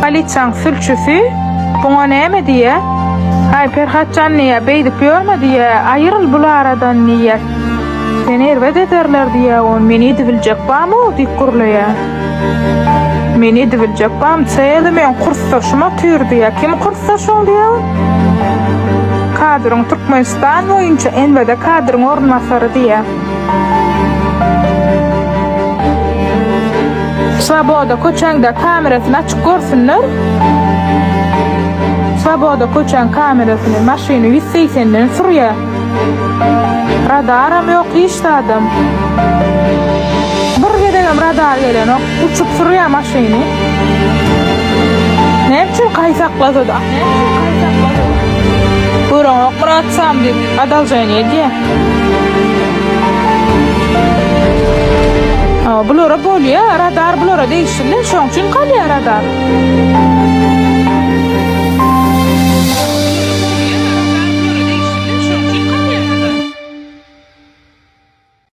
Polisiýaň sülçüsi buňa näme diýýä? Haý, Perhatjan diýýä, beýdip ýörme diýýä, aýryl bul aradan diýýä. Seni erbet ederler diýýä, ony meni edibiljek bamy-ow diýip gürleýä. Meni edibiljek bamy, çeli meň kursdaşym otyr diýýä. Kim kursdaşyň diýýä ol? Kadryň Türkmenistan boýunça NWD kadryň orunbasary diýýä. Swoboda köçäňde kamerasyny açyk görsünler. Swoboda köçäň kamerasyny maşyny 180-den sürýä. Radaram ýok hiç zadam. Bir gezegem radar gelenok. Uçup sürýä maşyny. Näme üçin gaý saklasa-da. Göreňok Myrat sam diýip adalženiýe edýä. Bulara bolýa, radar bulara degişli, şoň üçin galýa radar.